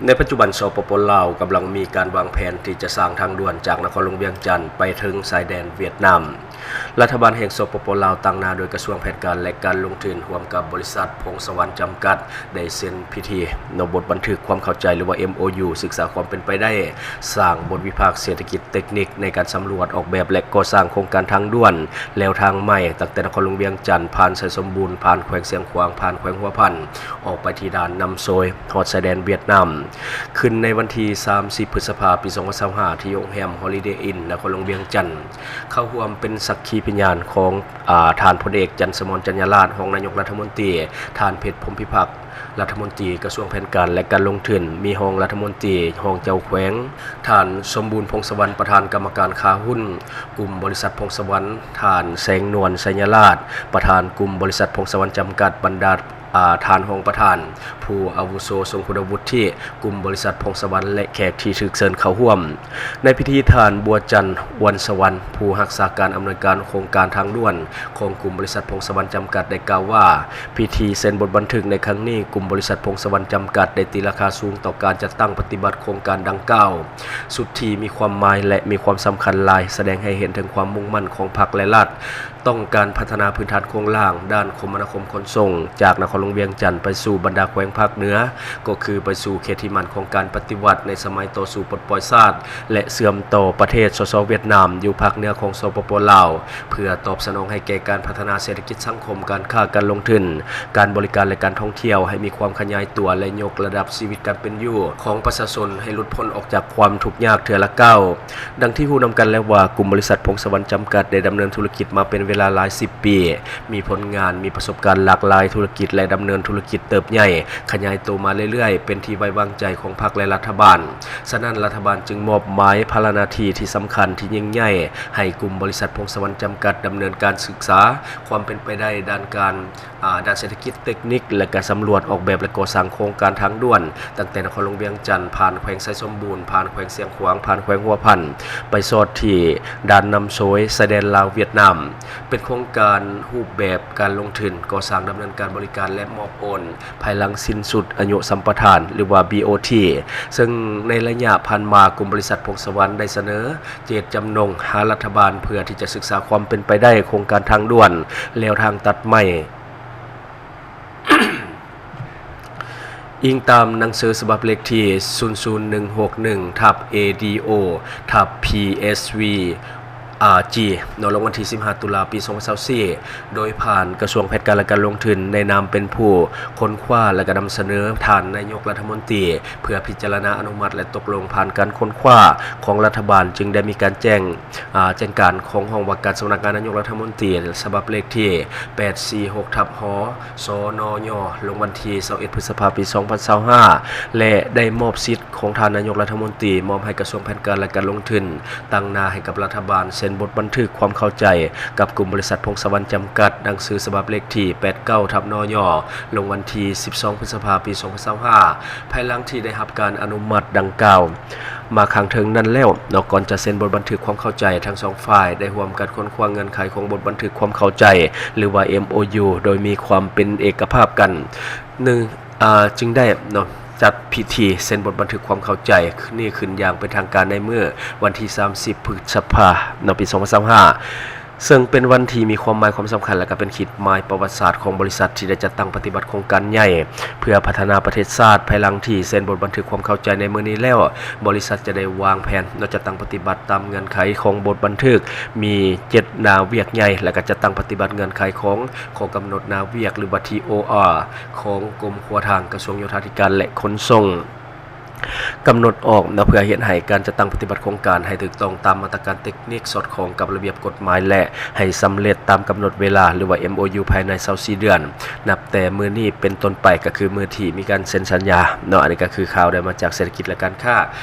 ໃນປັດຈຸບັນ ສປປ ລາວ ກຳລັງມີການວາງແຜນທີ່ຈະສ້າງທາງດ່ວນຈາກນະຄອນຫຼວງວຽງຈັນໄປເຖິງຊາຍແດນຫວຽດນາມ. ລັດຖະບານແຫ່ງ ສປປ ລາວ ຕາງໜ້າໂດຍກະຊວງແຜນການ ແລະ ການລົງທຶນ ຮ່ວມກັບບໍລິສັດ ພົງສະຫວັນ ຈຳກັດ ໄດ້ເຊັນພິທີເນາະ ບົດບັນທຶກຄວາມເຂົ້າໃຈ ຫຼືວ່າ ເອັມໂອຢູ ສຶກສາຄວາມເປັນໄປໄດ້ ສ້າງບົດວິພາກເສດຖະກິດເຕັກນິກໃນການສຳຫຼວດອອກແບບ ແລະ ກໍ່ສ້າງໂຄງການທາງດ່ວນແລວທາງໃໝ່ ຕັ້ງແຕ່ນະຄອນຫຼວງວຽງຈັນ ຜ່ານໄຊສົມບູນ ຜ່ານແຂວງຊຽງຂວາງ ຜ່ານແຂວງຫົວພັນ ອອກໄປທີ່ດ່ານນ້ຳໂຊຍ ຮອດຊາຍແດນຫວຽດນາມ ຂຶ້ນໃນວັນທີສາມສິບ ພຶດສະພາ ປີສອງພັນຊາວຫ້າ ທີ່ໂຮງແຮມ Holiday Inn ນະຄອນຫຼວງວຽງຈັນ. ເຂົ້າຮ່ວມເປັນສັກຂີພະຍານຂອງ ອາ ທ່ານພົນເອກ ຈັນສະໝອນ ຈັນຍາລາດ ຮອງນາຍົກລັດຖະມົນຕີ, ທ່ານ ເພັດ ພົມພິພັກ ລັດຖະມົນຕີກະຊວງແຜນການ ແລະ ການລົງທຶນ, ມີຮອງລັດຖະມົນຕີ, ຮອງເຈົ້າແຂວງ, ທ່ານ ສົມບູນ ພົງສະຫວັນ ປະທານກຳມະການຄ້າຫຸ້ນກຸ່ມບໍລິສັດ ພົງສະຫວັນ, ທ່ານ ແສງນວນ ໄຊຍະລາດ ປະທານກຸ່ມບໍລິສັດ ພົງສະຫວັນ ຈຳກັດ, ບັນດາ ອາ ທ່ານຮອງປະທານ, ຜູ້ອາວຸໂສຊົງຄຸນວຸດທິກຸ່ມບໍລິສັດ ພົງສະຫວັນ ແລະ ແຂກທີ່ຖືກເຊີນເຂົ້າຮ່ວມ. ໃນພິທີ ທ່ານ ບົວຈັນ ອວນສະຫວັນ ຜູ້ຮັກສາການອຳນວຍການໂຄງການທາງດ່ວນຂອງກຸ່ມບໍລິສັດ ພົງສະຫວັນ ຈຳກັດ ໄດ້ກ່າວວ່າ, ພິທີເຊັນບົດບັນທຶກໃນຄັ້ງນີ້, ກຸ່ມບໍລິສັດ ພົງສະຫວັນ ຈຳກັດ ໄດ້ຕີລາຄາສູງຕໍ່ການຈັດຕັ້ງປະຕິບັດໂຄງການດັ່ງກ່າວ, ສຸດທີ່ມີຄວາມໝາຍ ແລະ ມີຄວາມສຳຄັນຫຼາຍ, ສະແດງໃຫ້ເຫັນເຖິງຄວາມມຸ່ງໝັ້ນຂອງພັກ ແລະ ລັດ ຕ້ອງການພັດທະນາພື້ນຖານໂຄງລ່າງດ້ານຄົມມະນາຄົມຂົນສົ່ງ ຈາກນະຄອນຫຼວງວຽງຈັນໄປສູ່ບັນດາແຂວງພາກເໜືອ, ກໍຄືໄປສູ່ເຂດທີ່ໝັ້ນຂອງການປະຕິວັດໃນສະໄໝຕໍ່ສູ້ປົດປ່ອຍຊາດ ແລະ ເຊື່ອມຕໍ່ປະເທດ ສສ ຫວຽດນາມ ຢູ່ພາກເໜືອຂອງ ສປປ ລາວ ເພື່ອຕອບສະໜອງໃຫ້ແກ່ການພັດທະນາເສດຖະກິດ, ສັງຄົມ, ການຄ້າ, ການລົງທຶນ, ການບໍລິການ ແລະ ການທ່ອງທ່ຽວ ໃຫ້ມີຄວາມຂະຫຍາຍຕົວ ແລະ ຍົກລະດັບຊີວິດການເປັນຢູ່ຂອງປະຊາຊົນໃຫ້ຫຼຸດພົ້ນອອກຈາກຄວາມທຸກຍາກເທື່ອລະກ້າວ. ດັ່ງທີ່ຮູ້ນຳກັນແລ້ວວ່າ, ກຸ່ມບໍລິສັດ ພົງສະຫວັນ ຈຳກັດ ໄດ້ດຳເນີນທຸລະກິດມາເປັນເວລາຫຼາຍສິບປີ, ມີຜົນງານ, ມີປະສົບການຫຼາກຫຼາຍທຸລະກິດ ແລະ ດຳເນີນທຸລະກິດເຕີບໃຫຍ່, ຂະຫຍາຍໂຕມາເລື້ອຍໆ, ເປັນທີ່ໄວ້ວາງໃຈຂອງພັກ ແລະ ລັດຖະບານ. ສະນັ້ນ, ລັດຖະບານຈຶ່ງມອບໝາຍພາລະໜ້າທີ່ທີ່ສຳຄັນ, ທີ່ຍິ່ງໃຫຍ່ ໃຫ້ກຸ່ມບໍລິສັດ ພົງສະຫວັນ ຈຳກັດ ດຳເນີນການສຶກສາຄວາມເປັນໄປໄດ້ດ້ານການ ອາ ດ້ານເສດຖະກິດ, ເຕັກນິກ ແລະ ການສຳຫຼວດອອກແບບ ແລະ ກໍ່ສ້າງໂຄງການທາງດ່ວນ ຕັ້ງແຕ່ນະຄອນຫຼວງວຽງຈັນ, ຜ່ານແຂວງໄຊສົມບູນ, ຜ່ານແຂວງຊຽງຂວາງ, ຜ່ານແຂວງຫົວພັນ, ໄປສອດທີ່ດ່ານນ້ຳໂຊຍ ຊາຍແດນລາວ-ຫວຽດນາມ. ເປັນໂຄງການຮູບແບບການລົງທຶນ, ກໍ່ສ້າງ, ດຳເນີນການບໍລິການ ແລະ ມອບໂອນ ພາຍຫຼັງສິ້ນສຸດອາຍຸສຳປະທານ ຫຼືວ່າ ບີໂອທີ ເຊິ່ງໃນໄລຍະຜ່ານມາ, ກຸ່ມບໍລິສັດ ພົງສະຫວັນ ໄດ້ສະເໜີເຈດຈຳນົງຫາລັດຖະບານ ເພື່ອທີ່ຈະສຶກສາຄວາມເປັນໄປໄດ້ໂຄງການທາງດ່ວນແລວທາງຕັດໃໝ່. ອີງຕາມໜັງສືສະບັບເລກທີ ສູນສູນໜຶ່ງຫົກໜຶ່ງ ທັບ ເອ ດີ ໂອ ທັບ ພີ ເອສ ວີ ອາ ຈີ ເນາະ ລົງວັນທີສິບຫ້າ ຕຸລາ ປີສອງພັນຊາວສີ່ ໂດຍຜ່ານກະຊວງແຜນການ ແລະ ການລົງທຶນ ໃນນາມເປັນຜູ້ຄົ້ນຄວ້າ ແລະ ກະນຳສະເໜີທ່ານນາຍົກລັດຖະມົນຕີ ເພື່ອພິຈາລະນາອະນຸມັດ ແລະ ຕົກລົງຜ່ານການຄົ້ນຄວ້າຂອງລັດຖະບານ, ຈຶ່ງໄດ້ມີການແຈ້ງ ອາ ແຈ້ງການຂອງຫ້ອງວ່າການສຳນັກງານນາຍົກລັດຖະມົນຕີ ສະບັບເລກທີ ແປດສີ່ຫົກ ທັບ ຫ ສນຍ ລົງວັນທີຊາວເອັດ ພຶດສະພາ ປີສອງພັນຊາວຫ້າ ແລະ ໄດ້ມອບສິດຂອງທ່ານນາຍົກລັດຖະມົນຕີ ມອບໃຫ້ກະຊວງແຜນການ ແລະ ການລົງທຶນ ຕາງໜ້າໃຫ້ກັບລັດຖະບານ ເຊັນບົດບັນທຶກຄວາມເຂົ້າໃຈກັບກຸ່ມບໍລິສັດ ພົງສະຫວັນ ຈຳກັດ, ໜັງສືສະບັບເລກທີ ແປດເກົ້າ ທັບ ນຍ ລົງວັນທີສິບສອງ ພຶດສະພາ ປີສອງພັນຊາວຫ້າ ພາຍຫຼັງທີ່ໄດ້ຮັບການອະນຸມັດດັ່ງກ່າວ ມາຂ້າງເທິງນັ້ນແລ້ວເນາະ, ກ່ອນຈະເຊັນບົດບັນທຶກຄວາມເຂົ້າໃຈ, ທັງສອງຝ່າຍໄດ້ຮ່ວມກັນຄົ້ນຄວ້າເງື່ອນໄຂຂອງບົດບັນທຶກຄວາມເຂົ້າໃຈ ຫຼືວ່າ ເອັມໂອຢູ ໂດຍມີຄວາມເປັນເອກະພາບກັນ ຈຶ່ງ ອາ ຈຶ່ງໄດ້ເນາະ ຈັດພິທີເຊັນບົດບັນທຶກຄວາມເຂົ້າໃຈນີ້ຂຶ້ນຢ່າງເປັນທາງການໃນມື້ວັນທີສາມສິບ ພຶດສະພາ ເນາະ ປີສອງພັນຊາວຫ້າ ເຊິ່ງເປັນວັນທີ່ມີຄວາມໝາຍຄວາມສຳຄັນ ແລະ ກໍເປັນຂີດໝາຍປະຫວັດສາດຂອງບໍລິສັດທີ່ໄດ້ຈັດຕັ້ງປະຕິບັດໂຄງການໃຫຍ່ເພື່ອພັດທະນາປະເທດຊາດ. ພາຍຫຼັງທີ່ເຊັນບົດບັນທຶກຄວາມເຂົ້າໃຈໃນມື້ນີ້ແລ້ວ, ບໍລິສັດຈະໄດ້ວາງແຜນ ແລະ ຈັດຕັ້ງປະຕິບັດຕາມເງື່ອນໄຂຂອງບົດບັນທຶກ, ມີເຈັດໜ້າວຽກໃຫຍ່ ແລະ ກໍຈັດຕັ້ງປະຕິບັດເງື່ອນໄຂຂອງຂໍ້ກຳນົດໜ້າວຽກ ຫຼືວ່າ ທີໂອອາ ຂອງກົມຂົວທາງ ກະຊວງໂຍທາທິການ ແລະ ຂົນສົ່ງ ກຳນົດອອກເນາະ ເພື່ອເຮັດໃຫ້ການຈັດຕັ້ງປະຕິບັດໂຄງການໃຫ້ຖືກຕ້ອງຕາມມາດຕະການເຕັກນິກ ສອດຄ່ອງກັບລະບຽບກົດໝາຍ ແລະ ໃຫ້ສຳເລັດຕາມກຳນົດເວລາ ຫຼືວ່າ ເອັມໂອຢູ ພາຍໃນຊາວສີ່ເດືອນ ນັບແຕ່ມື້ນີ້ເປັນຕົ້ນໄປ ກໍຄືມື້ທີ່ມີການເຊັນສັນຍາເນາະ. ອັນນີ້ກໍຄືຂ່າວໄດ້ມາຈາກເສດຖະກິດ ແລະ ການຄ້າ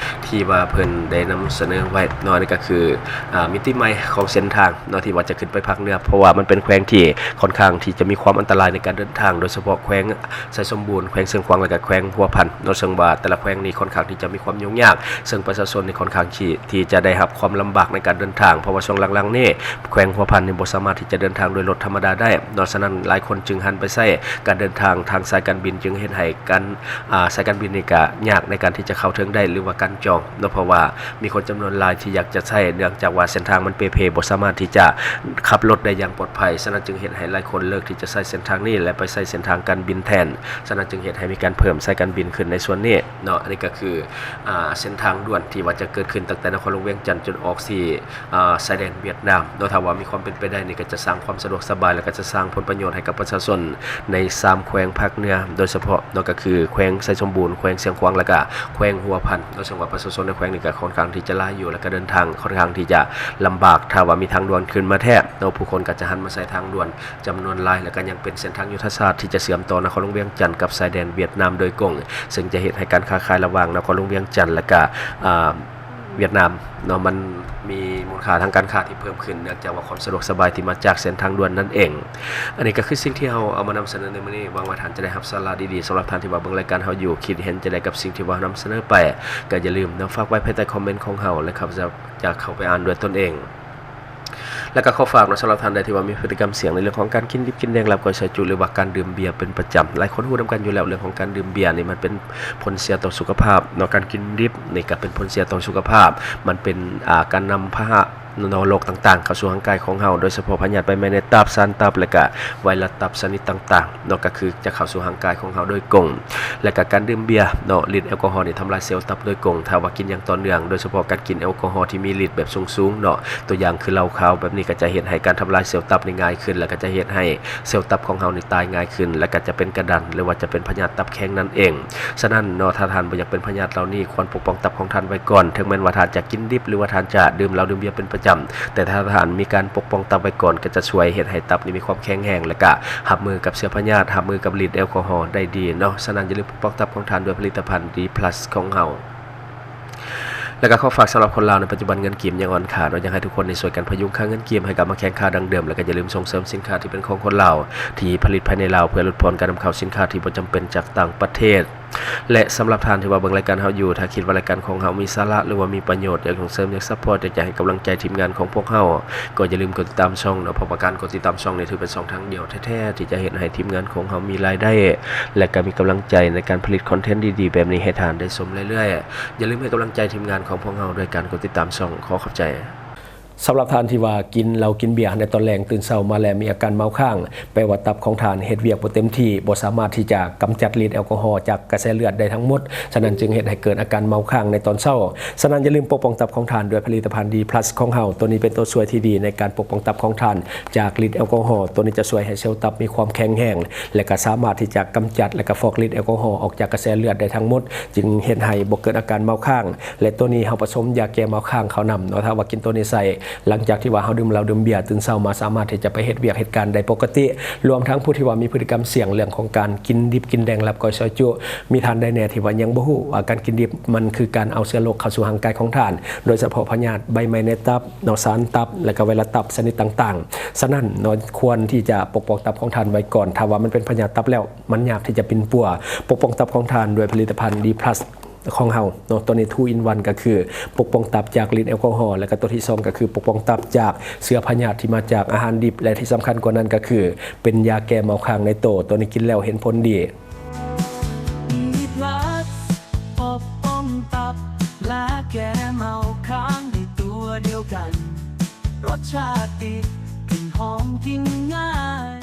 ທີ່ວ່າເພິ່ນໄດ້ນຳສະເໜີໄວ້ເນາະ. ອັນນີ້ກໍຄື ອາ ມິຕິໃໝ່ຂອງເສັ້ນທາງເນາະ ທີ່ວ່າຈະຂຶ້ນໄປພາກເໜືອ, ເພາະວ່າມັນເປັນແຂວງທີ່ຄ່ອນຂ້າງທີ່ຈະມີຄວາມອັນຕະລາຍໃນການເດີນທາງ, ໂດຍສະເພາະແຂວງ ໄຊສົມບູນ, ແຂວງຊຽງຂວາງ ແລະ ກະແຂວງຫົວພັນເນາະ, ເຊິ່ງວ່າແຕ່ລະແຂວງນີ້ຄ່ອນຂ້າງ ທີ່ຈະມີຄວາມຫຍຸ້ງຍາກ, ເຊິ່ງປະຊາຊົນນີ້ຄ່ອນຂ້າງທີ່ ທີ່ຈະໄດ້ຮັບຄວາມລຳບາກໃນການເດີນທາງ, ເພາະວ່າຊ່ວງຫຼັງໆນີ້ແຂວງຫົວພັນນີ້ບໍ່ສາມາດທີ່ຈະເດີນທາງດ້ວຍລົດທຳມະດາໄດ້ເນາະ. ສະນັ້ນຫຼາຍຄົນຈຶ່ງຫັນໄປໃຊ້ການເດີນທາງທາງສາຍການບິນ, ຈຶ່ງເຮັດໃຫ້ການ ອາ ສາຍການບິນນີ້ກະຍາກໃນການທີ່ຈະເຂົ້າເຖິງໄດ້ ຫຼືວ່າການຈອງເນາະ, ເພາະວ່າມີຄົນຈຳນວນຫຼາຍທີ່ຢາກຈະໃຊ້ ເນື່ອງຈາກວ່າເສັ້ນທາງມັນເປ່ເພ ບໍ່ສາມາດທີ່ຈະຂັບລົດໄດ້ຢ່າງປອດໄພ. ສະນັ້ນຈຶ່ງເຮັດໃຫ້ຫຼາຍຄົນເລີກທີ່ຈະໃຊ້ເສັ້ນທາງນີ້ ແລະ ໄປໃຊ້ເສັ້ນທາງການບິນແທນ. ສະນັ້ນຈຶ່ງເຮັດໃຫ້ມີການເພີ່ມສາຍການບິນຂຶ້ນໃນສ່ວນນີ້ເນາະ. ອັນນີ້ກໍຄື ອາ ເສັ້ນທາງດ່ວນທີ່ວ່າຈະເກີດຂຶ້ນຕັ້ງແຕ່ນະຄອນຫຼວງວຽງຈັນຈົນອອກທີ່ ອາ ຊາຍແດນຫວຽດນາມເນາະ. ຖ້າວ່າມີຄວາມເປັນໄປໄດ້ນີ້ ກໍຈະສ້າງຄວາມສະດວກສະບາຍ ແລະ ກໍຈະສ້າງຜົນປະໂຫຍດໃຫ້ກັບປະຊາຊົນໃນສາມແຂວງພາກເໜືອໂດຍສະເພາະເນາະ, ກໍຄືແຂວງໄຊສົມບູນ, ແຂວງຊຽງຂວາງ ແລະ ກະແຂວງຫົວພັນເນາະ. ເຊິ່ງວ່າປະຊາຊົນໃນແຂວງນີ້ກະຄ່ອນຂ້າງທີ່ຈະຫຼາຍຢູ່ ແລະ ກະເດີນທາງຄ່ອນຂ້າງທີ່ຈະລຳບາກ. ຖ້າວ່າມີທາງດ່ວນຂຶ້ນມາແທ້ເນາະ, ຜູ້ຄົນກໍຈະຫັນມາໃຊ້ທາງດ່ວນ ຈຳນວນຫຼາຍ ແລະ ກໍຍັງເປັນເສັ້ນທາງຍຸດທະສາດທີ່ຈະເຊື່ອມຕໍ່ນະຄອນຫຼວງວຽງຈັນກັບຊາຍແດນຫວຽດນາມໂດຍກົງ, ເຊິ່ງຈະເຮັດໃຫ້ການຄ້າຂາຍລະຫວ່າງນະຄອນຫຼວງວຽງຈັນ ແລະ ກະ ອາ ຫວຽດນາມເນາະ ມັນມີມູນຄ່າທາງການຄ້າທີ່ເພີ່ມຂຶ້ນ ເນື່ອງຈາກວ່າຄວາມສະດວກສະບາຍທີ່ມາຈາກເສັ້ນທາງດ່ວນນັ້ນເອງ. ອັນນີ້ກໍຄືສິ່ງທີ່ເຮົາເອົາມານຳສະເໜີໃນມື້ນີ້. ຫວັງວ່າທ່ານຈະໄດ້ຮັບສາລະດີໆ. ສຳລັບທ່ານທີ່ວ່າເບິ່ງລາຍການເຮົາຢູ່ ຄິດເຫັນຈັ່ງໃດກັບສິ່ງທີ່ວ່າເຮົານຳສະເໜີໄປ ກໍຢ່າລືມນຳຝາກໄວ້ພາຍໃຕ້ຄອມເມັນຂອງເຮົາ ແລະ ຂ້າພະເຈົ້າຈະເຂົ້າໄປອ່ານດ້ວຍຕົນເອງ. ແລ້ວກໍຂໍຝາກເນາະ ສຳລັບທ່ານໃດທີ່ວ່າມີພຶດຕິກຳສ່ຽງໃນເລື່ອງຂອງການກິນດິບກິນແດງ ລາບກ້ອຍຊອຍຈຸ ຫຼືວ່າການດື່ມເບຍເປັນປະຈຳ. ຫຼາຍຄົນຮູ້ນຳກັນຢູ່ແລ້ວ ເລື່ອງຂອງການດື່ມເບຍນີ້ມັນເປັນຜົນເສຍຕໍ່ສຸຂະພາບເນາະ, ການກິນດິບນີ້ກໍເປັນຜົນເສຍຕໍ່ສຸຂະພາບ, ມັນເປັນ ອາ ການນຳພາຫະເນາະ ໂລກຕ່າງໆເຂົ້າສູ່ຮ່າງກາຍຂອງເຮົາ ໂດຍສະເພາະພະຍາດໃບໄມ້ໃນຕັບ, ສານຕັບ ແລະ ກະໄວຣັສຕັບຊະນິດຕ່າງໆ ເນາະ ກໍຄືຈະເຂົ້າສູ່ຮ່າງກາຍຂອງເຮົາໂດຍກົງ. ແລະກະການດື່ມເບຍເນາະ ລິດແອລກໍຮໍນີ້ທຳລາຍເຊວຕັບໂດຍກົງ ຖ້າວ່າກິນຢ່າງຕໍ່ເນື່ອງ, ໂດຍສະເພາະການກິນແອລກໍຮໍທີ່ມີລິດແບບສູງໆເນາະ, ຕົວຢ່າງຄືເຫຼົ້າຂາວແບບນີ້ ກໍຈະເຮັດໃຫ້ການທຳລາຍເຊວຕັບນີ້ງ່າຍຂຶ້ນ ແລະກະຈະເຮັດໃຫ້ເຊວຕັບຂອງເຮົານີ້ຕາຍງ່າຍຂຶ້ນ ແລະກະຈະເປັນກະດັນ ຫຼືວ່າຈະເປັນພະຍາດຕັບແຂງນັ້ນເອງ. ສະນັ້ນເນາະ ຖ້າທ່ານບໍ່ຢາກເປັນພະຍາດເຫຼົ່ານີ້ ຄວນປົກປ້ອງຕັບຂອງທ່ານໄວ້ກ່ອນ. ເຖິງແມ່ນວ່າທ່ານຈະກິນດິບ ຫຼືວ່າທ່ານຈະດື່ມເຫຼົ້າດື່ມເບຍເປັນປະຈຳ, ແຕ່ຖ້າທ່ານມີການປົກປ້ອງຕັບໄວ້ກ່ອນ ກໍຈະຊ່ວຍເຮັດໃຫ້ຕັບນີ້ມີຄວາມແຂງແຮງ ແລະກະຮັບມືກັບເຊື້ອພະຍາດ, ຮັບມືກັບລິດແອລກໍຮໍໄດ້ດີເນາະ. ສະນັ້ນຢ່າລືມປົກປ້ອງຕັບຂອງທ່ານດ້ວຍຜະລິດຕະພັນ ດີພລັສ ຂອງເຮົາ. ແລະກະຂໍຝາກສຳລັບຄົນລາວໃນປັດຈຸບັນເງິນກີບຍັງອ່ອນຄ່າເນາະ, ຢາກໃຫ້ທຸກຄົນນີ້ຊ່ວຍກັນພະຍຸງຄ່າເງິນກີບໃຫ້ກັບມາແຂງຄ່າດັ່ງເດີມ, ແລະກະຢ່າລືມສົ່ງເສີມສິນຄ້າທີ່ເປັນຂອງຄົນລາວ ທີ່ຜະລິດພາຍໃນລາວ ເພື່ອຫຼຸດຜ່ອນການນຳເຂົ້າສິນຄ້າທີ່ບໍ່ຈຳເປັນຈາກຕ່າງປະເທດ. ແລະສຳລັບທ່ານທີ່ວ່າເບິ່ງລາຍການເຮົາຢູ່, ຖ້າຄິດວ່າລາຍການຂອງເຮົາມີສາລະ ຫຼືວ່າມີປະໂຫຍດ, ຢາກສົ່ງເສີມ, ຢາກຊັບພອດ, ຢາກຈະໃຫ້ກຳລັງໃຈທີມງານຂອງພວກເຮົາ, ກໍຢ່າລືມກົດຕິດຕາມຊ່ອງເນາະ, ເພາະວ່າການກົດຕິດຕາມຊ່ອງນີ້ຖືເປັນຊ່ອງທາງດຽວແທ້ໆ ທີ່ຈະເຮັດໃຫ້ທີມງານຂອງເຮົາມີລາຍໄດ້ ແລະກະມີກຳລັງໃຈໃນການຜະລິດຄອນເທັນດີໆແບບນີ້ໃຫ້ທ່ານໄດ້ຊົມເລື້ອຍໆ. ຢ່າລືມໃຫ້ກຳລັງໃຈທີມງານຂອງພວກເຮົາດ້ວຍການກົດຕິດຕາມຊ່ອງ. ຂໍຂອບໃຈ. ສຳລັບທ່ານທີ່ວ່າກິນເຫຼົ້າກິນເບຍໃນຕອນແລງ, ຕື່ນເຊົ້າມາແລ້ວມີອາການເມົາຄ້າງ, ແປວ່າຕັບຂອງທ່ານເຮັດວຽກບໍ່ເຕັມທີ່, ບໍ່ສາມາດທີ່ຈະກຳຈັດລິດແອລກໍຮໍຈາກກະແສເລືອດໄດ້ທັງໝົດ, ສະນັ້ນຈຶ່ງເຮັດໃຫ້ເກີດອາການເມົາຄ້າງໃນຕອນເຊົ້າ. ສະນັ້ນຢ່າລືມປົກປ້ອງຕັບຂອງທ່ານດ້ວຍຜະລິດຕະພັນ ດີພລັສ ຂອງເຮົາ. ໂຕນີ້ເປັນໂຕຊ່ວຍທີ່ດີໃນການປົກປ້ອງຕັບຂອງທ່ານຈາກລິດແອລກໍຮໍ. ໂຕນີ້ຈະຊ່ວຍໃຫ້ເຊວຕັບມີຄວາມແຂງແຮງ ແລະກະສາມາດທີ່ຈະກຳຈັດ ແລະກະຟອກລິດແອລກໍຮໍອອກຈາກກະແສເລືອດໄດ້ທັງໝົດ, ຈຶ່ງເຮັດໃຫ້ບໍ່ເກີດອາການເມົາຄ້າງ. ແລະໂຕນີ້ເຮົາປະສົມຢາແກ້ເມົາຄ້າງເຂົ້ານຳເນາະ. ຖ້າວ່າກິນໂຕນີ້ໃສ່ ຫຼັງຈາກທີ່ວ່າເຮົາດື່ມເຫຼົ້າດື່ມເບຍ, ຕື່ນເຊົ້າມາສາມາດທີ່ຈະໄປເຮັດວຽກເຮັດການໄດ້ປົກກະຕິ. ລວມທັງຜູ້ທີ່ວ່າມີພຶດຕິກຳສ່ຽງເລື່ອງຂອງການກິນດິບກິນແດງ, ລາບກ້ອຍ ຊອຍຈຸ, ມີທ່ານໃດແດ່ທີ່ວ່າຍັງບໍ່ຮູ້ວ່າການກິນດິບມັນຄືການເອົາເຊື້ອໂລກເຂົ້າສູ່ຮ່າງກາຍຂອງທ່ານ, ໂດຍສະເພາະພະຍາດໃບໄມ້ໃນຕັບເນາະ, ສານຕັບ ແລະກະໄວຣັສຕັບຊະນິດຕ່າງໆ. ສະນັ້ນເນາະ ຄວນທີ່ຈະປົກປ້ອງຕັບຂອງທ່ານໄວ້ກ່ອນ. ຖ້າວ່າມັນເປັນພະຍາດຕັບແລ້ວ, ມັນຍາກທີ່ຈະປິ່ນປົວ. ປົກປ້ອງຕັບຂອງທ່ານດ້ວຍຜະລິດຕະພັນ ດີພລັສ ຂອງເຮົາເນາະ. ໂຕນີ້ ທູອິນວັນ ກໍຄືປົກປ້ອງຕັບຈາກລິດແອລກໍຮໍ, ແລະກະໂຕທີສອງກໍຄືປົກປ້ອງຕັບຈາກເຊື້ອພະຍາດທີ່ມາຈາກອາຫານດິບ, ແລະທີ່ສຳຄັນກວ່ານັ້ນກໍຄືເປັນຢາແກ້ເມົາຄ້າງໃນໂຕ. ໂຕນີ້ກິນແລ້ວເຫັນຜົນດີ. ດີພລັສ ປົກປ້ອງຕັບ ແລະ ແກ້ເມົາຄ້າງໃນຕົວດຽວກັນ. ລົດຊາດດີ ກິ່ນຫອມ ກິນງ່າຍ.